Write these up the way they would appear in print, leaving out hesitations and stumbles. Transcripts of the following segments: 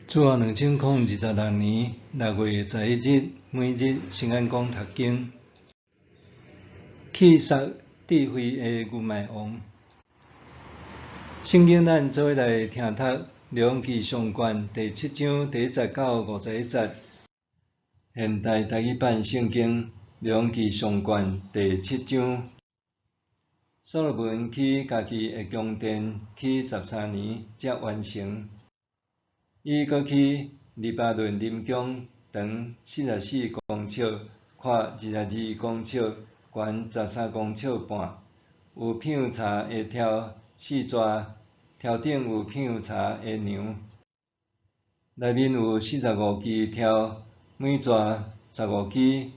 主後2026年6月11日，每日聖安講讀經，去殺智慧的牛麥王。聖經咱做伙來聽讀《列王紀上卷》第七章第一節到51節。現代台語版聖經《列王紀上卷》第七章。所羅門起家己的宮殿，起13年才完成。伊閣起黎巴嫩林宮，長44公尺，闊22公尺，懸13公尺半。有香柴的柱四逝，柱頂有香柴的梁。內面有45支柱，每逝15支，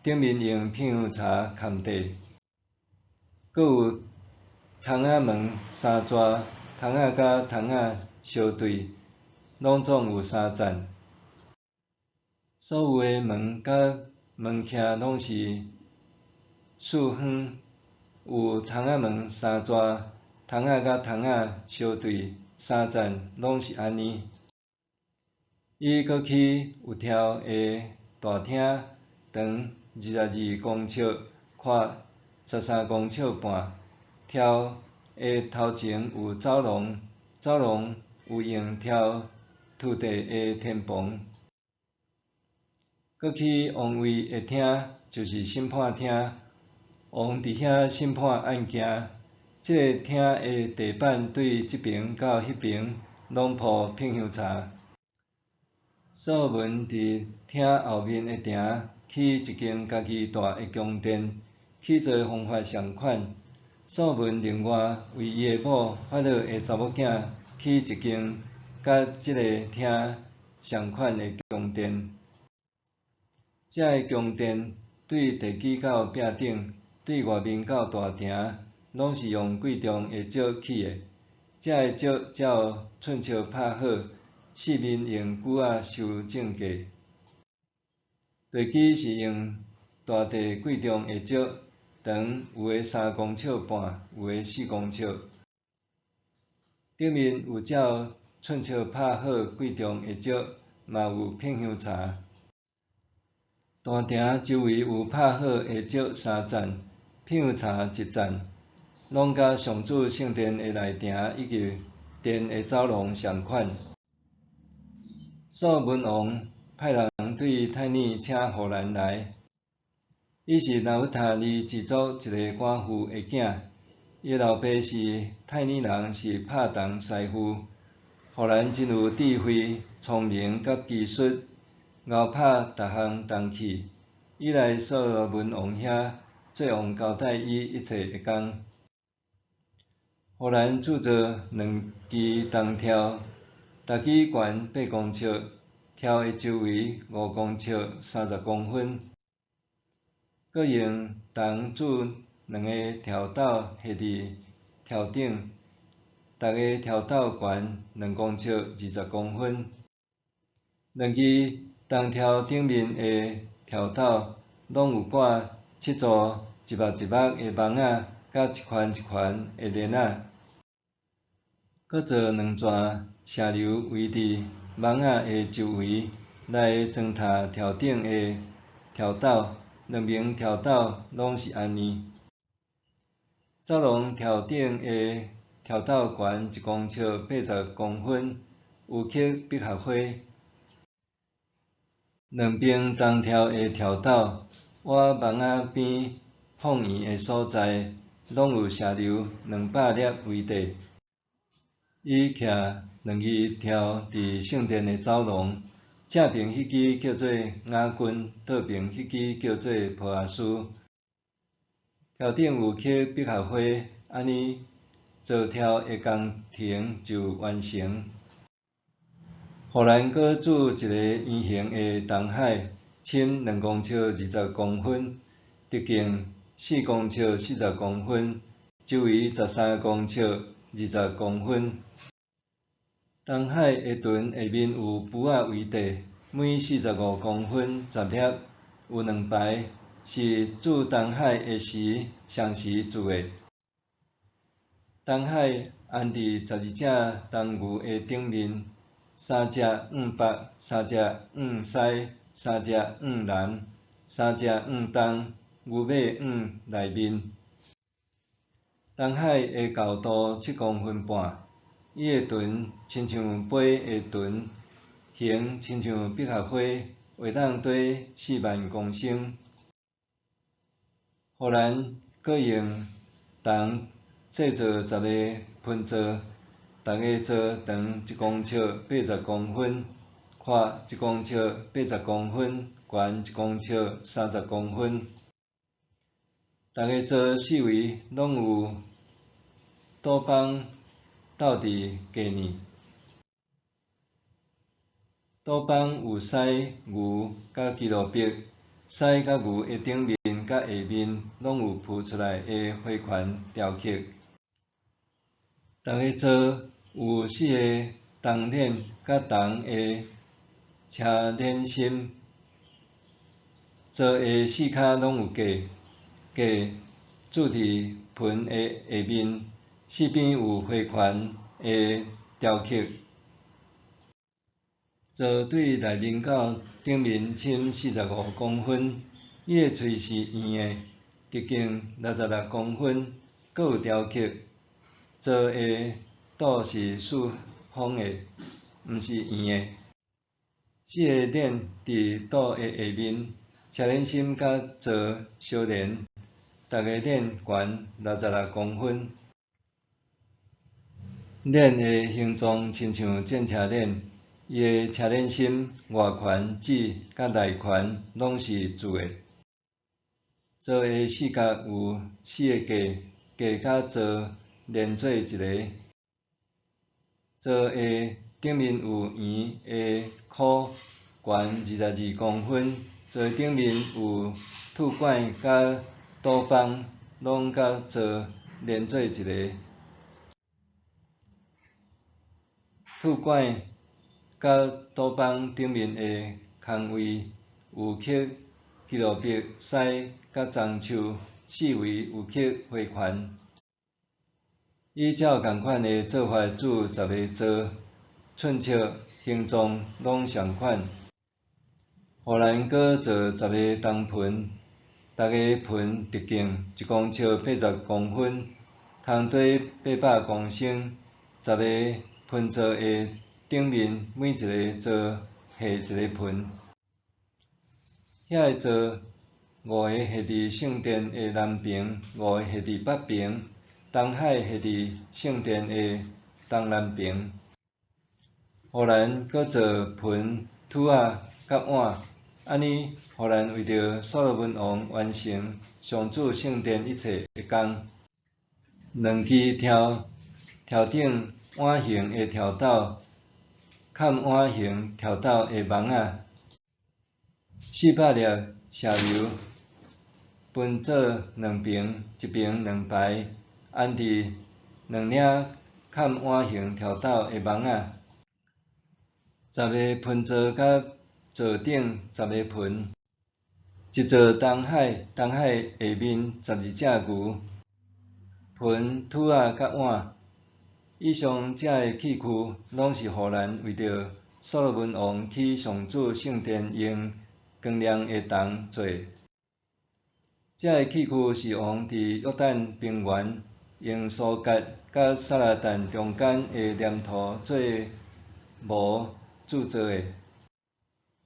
頂面用香柴崁底。閣有窗仔門三逝，窗仔佮窗仔相對，攏總有三層。所有的門佮門徛攏是四方，有窗仔門三逝，窗仔佮窗仔相對，三層攏是按呢。伊閣起有柱的大廳，長22公尺，闊13公尺半。柱的頭前有走廊，走廊有用柱塗地的天棚。閣起王位的廳，就是審判廳，王佇遐審判案件。這个廳的地板對這爿到彼爿攏鋪遍香柴。所羅門佇廳後面的埕起一間家己大的宮殿，起造的方法仝款。所羅門另外為伊的某法老的查某囝起一間佮這个廳仝款的宮殿。這个宮殿對地基到壁頂，對外面到大埕，攏是用貴重的石起的。這个石照寸尺拍好，四面用鋸仔修正過。地基是用大塊貴重的石，長有的3公尺半，有的4公尺。頂面有照寸尺拍好貴重的石，嘛有遍香柴。大埕周圍有拍好的石三層，遍香柴一層，攏佮上主聖殿的內埕以及殿的走廊仝款。所羅門王派人對泰爾請戶蘭來，伊是拿弗他利支族一個寡婦的囝，伊老爸是泰爾人，是拍銅師傅。戶蘭真有智慧、聰明佮技術，𠢕拍逐項銅器。伊來所羅門王遐，做王交代伊一切的工。戶蘭鑄造兩支銅柱，逐支懸8公尺，柱的周圍5公尺30公分。閣用銅鑄兩个柱斗繫佇柱頂，逐个柱斗懸2公尺20公分。兩支銅柱頂面的柱斗攏有掛七組一目一目的網仔，佮一環一環的鏈仔。閣做兩逝石榴圍佇網仔的周圍，來裝托柱頂的柱斗。兩爿柱斗攏是按呢。走廊柱頂的柱斗懸1公尺80公分，有刻百合花。兩爿銅柱的柱斗，倚網仔邊縫圓的所在，攏有石榴200粒圍地。伊徛兩支柱佇聖殿的走廊，正爿彼支叫做雅斤，倒爿彼支叫做波阿斯。柱頂有刻百合花，按呢造柱的工程就完成。戶蘭閣鑄一个圓形的銅海，深2公尺20公分，直徑4公尺40公分，周圍13公尺20公分。銅海的脣下面有櫥仔圍地，每45公分10粒，有兩排，是鑄銅海的時同時鑄的。銅海安佇12隻銅牛的頂面，三隻向北，三隻向西，三隻向南，三隻向東，牛尾向內面。東海的厚度七公分半，伊的唇親像杯的唇，形親像百合花，會當載4萬公升。予蘭閣用銅製造十个盆座，逐个座長一公尺八十公分，寬一公尺八十公分，懸一公尺30公分。逐个座四圍攏有倒枋鬥佇隔呢。倒枋有獅、牛佮基路伯，獅佮牛的頂面佮下面攏有浮出來的花環雕刻。逐个座有四个銅鏈佮銅的車鏈心，座的四跤攏有架，架駐佇盆的下面，四邊有花環的雕刻。座對內面到頂面深45公分，伊的喙是圓的，直徑66公分，閣有雕刻。座的肚是四方的，毋是圓的。四个鏈佇肚的下面，車鏈心佮座相連，逐个鏈懸66公分。鏈的形狀親像戰車鏈，伊的車鏈心外環舌佮內環攏是鑄的。座的四角有四个架，架佮座連做一个。座的頂面有圓的箍，懸22公分。座的頂面有吐管佮倒枋，攏佮座連做一个。吐管佮倒枋頂面的空位有刻基路伯、獅佮樟樹，四圍有刻花環。伊照仝款的做法鑄十个座，寸尺、形狀攏相款。予蘭閣做十个銅盆，逐个盆直徑一公尺八十公分，通載800公升。十个盆座的頂面每一个座下一个盆。遐个座五个下佇聖殿的南爿，五个下佇北爿，東海下佇聖殿的東南爿。予蘭閣做盆、殕仔佮碗，按呢，予蘭為著所羅門王完成上主聖殿一切的工。兩支柱，柱頂碗形的柱斗，崁碗形柱斗的網仔，400粒石榴，分做兩爿，一爿兩排，安佇兩領崁碗形柱斗的網仔。十个盆座佮座頂十个盆，一座東海，東海下面12隻牛，盆、殕仔佮碗。以上這个器具，攏是予蘭為著所羅門王起上主聖殿用光亮的銅做。這个器具是王佇約旦平原用蘇葛佮撒拉但中間的黏土做模鑄造的。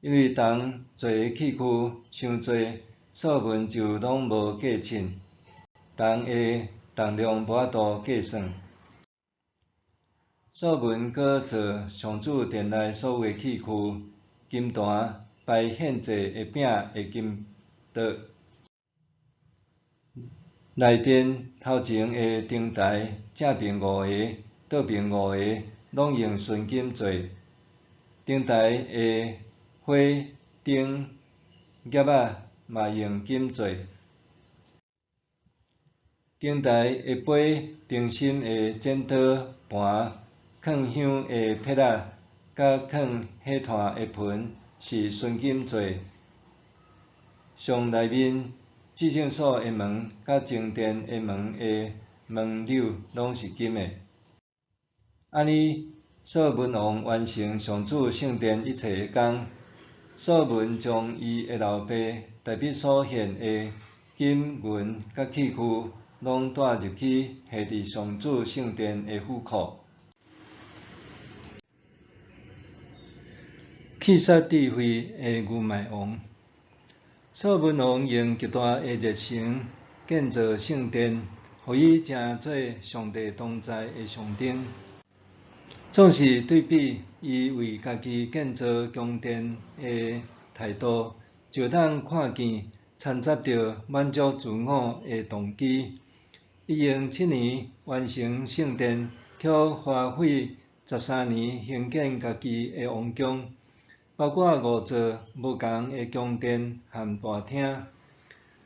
因為銅做的器具傷濟，所羅門就攏無計稱，銅的重量無法度計算。所羅門閣做上主殿內所有的器具，金壇、擺獻祭的餅的金桌，內殿頭前的燈臺，正爿五个，倒爿五个，攏用純金做。燈臺的火燈葉仔嘛用金做。燈臺的杯、燈芯的剪刀盤、囥香的撇仔，佮囥火炭的盆是純金做。上內面至聖所的門佮正殿的門的門鈕攏是金的。按呢，所罗門王完成上主圣殿一切的工。所罗门将伊的老爸大卫所献的金银佮器具，拢带入去，下伫上主圣殿的府库。弃杀智慧的愚昧王。所罗门王用极大的热诚建造圣殿，予伊成做上帝同在的象征。总是对比伊为家己建造宫殿的态度，就当看见掺杂著满足自我的动机。伊用7年完成圣殿，却花费13年兴建家己的王宫，包括五座无仝的宫殿和大厅。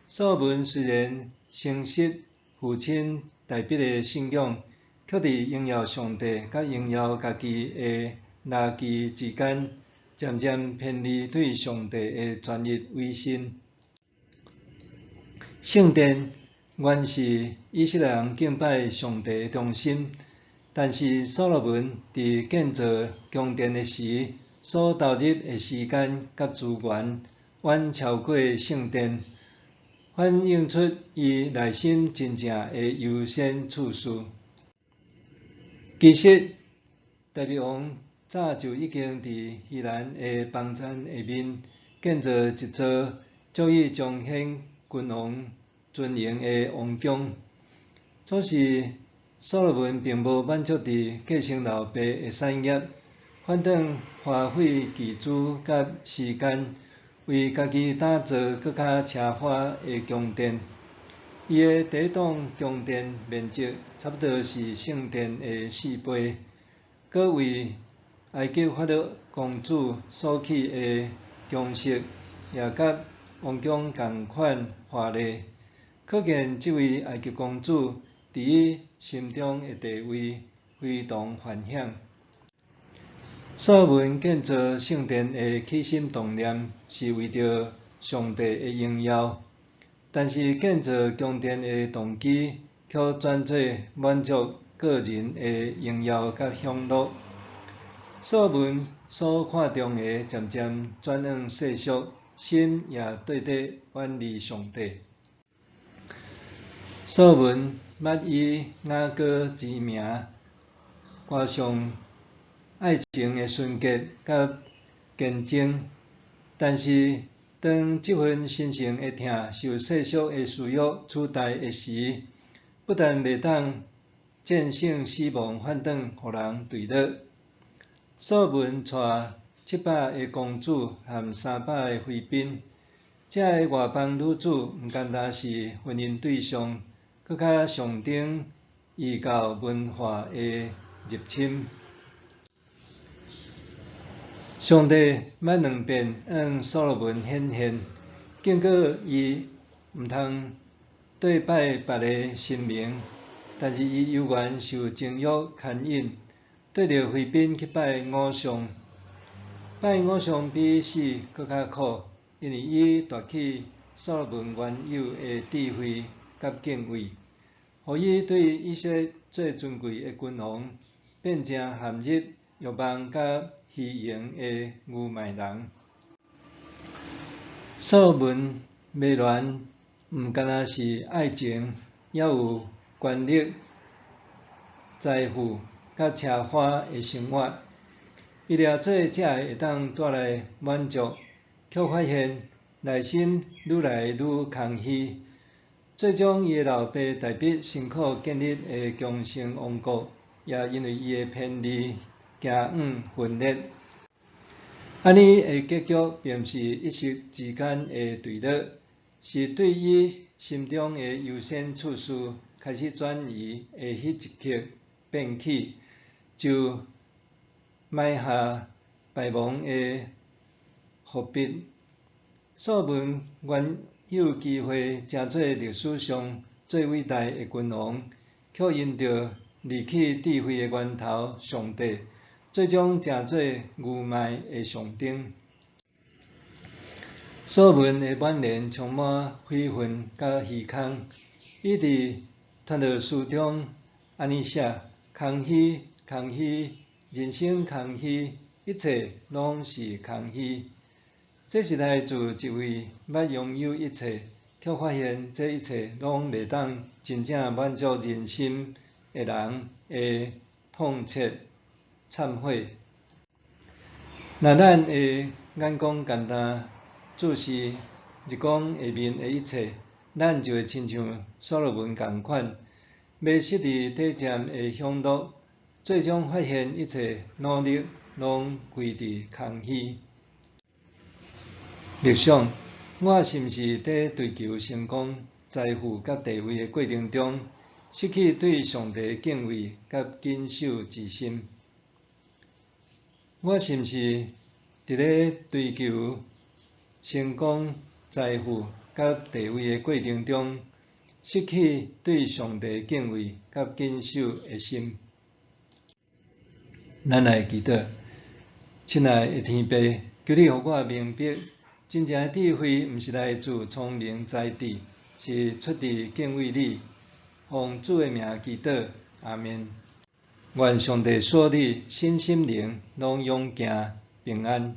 所罗门虽然承袭父亲大卫的信仰，却伫荣耀上帝佮荣耀家己的拉锯之间，渐渐偏离对上帝的专一委身。圣殿原是以色列人敬拜上帝的中心，但是所罗门伫建造宫殿的时，所投入的时间佮资源远超过圣殿，反映出伊内心真正的优先次序。其实，大卫王早就已经伫希兰的帮赞下面建造一座足以彰显君王尊荣的王宫。只是所罗门并无满足伫继承老爸的产业，反转花费巨资佮时间，为家己打造阁较奢华的宫殿。伊的第一栋宫殿面积差不多是圣殿的4倍，阁为埃及法老公主所起的宫室也佮王宫仝款华丽，可见这位埃及公主伫伊心中的地位非同凡响。所罗门建造圣殿的起心动念是为著上帝的荣耀，但是建造宫殿的动机却转做满足个人的荣耀佮享乐。所罗门所看重的渐渐转往世俗，心也缀底远离上帝。所罗门捌以雅歌之名歌颂爱情的纯洁佮坚贞，但是当这份神圣的疼受世俗的私欲取代的时，不但袂当战胜死亡，反转予人坠落。所罗门娶700个公主和300个妃嬪，这个外邦女子毋干焦是婚姻对象，阁较象征异教文化的入侵。上帝捌两遍向所罗门显现，警告伊毋通对拜别个神明，但是伊犹原受情欲牵引，缀著妃嬪去拜偶像。拜偶像比死阁较苦，因为伊夺去所罗门原有的智慧佮敬畏，予伊对以色列最尊贵的君王变成陷入欲望佮虚荣的愚昧人。所罗门迷恋毋干焦是爱情，犹有权力、财富佮奢华的生活。伊掠做这个会当带来满足，却发现内心愈来愈空虚。最终，伊的老爸大卫辛苦建立的强盛王国，也因为伊的偏离，走向分裂。按呢的结局，并毋是一时之间的坠落，是对伊心中的优先次序开始转移的彼一刻变起，就埋下败亡的伏笔。所罗门原有机会成做历史上最伟大的君王，却因著离弃智慧的源头上帝，最终成做愚昧的象征。所罗门的晚年充满悔恨佮虚空，伊伫传道书中按呢写：空虚，空虚，人生空虛，一切攏是空虛。這是來自一位捌擁有一切，卻發現這一切攏袂當真正滿足人心的人的痛切懺悔。若咱的眼光干焦注視日光下面的一切，咱就會親像所羅門仝款，迷失佇短暫的享樂，最終發現一切努力攏歸佇空虛。默想，我是毋是佇追求成功、財富佮地位的過程中，失去對上帝敬畏佮謹守之心？我是毋是佇咧追求成功、財富佮地位的過程中，失去對上帝敬畏佮謹守的心？咱來祈禱，親愛的天父，求你予我明白，真正的智慧毋是來自聰明才智，是出自敬畏你。奉主的名祈禱，阿們。願上帝賜你身心靈攏勇健平安。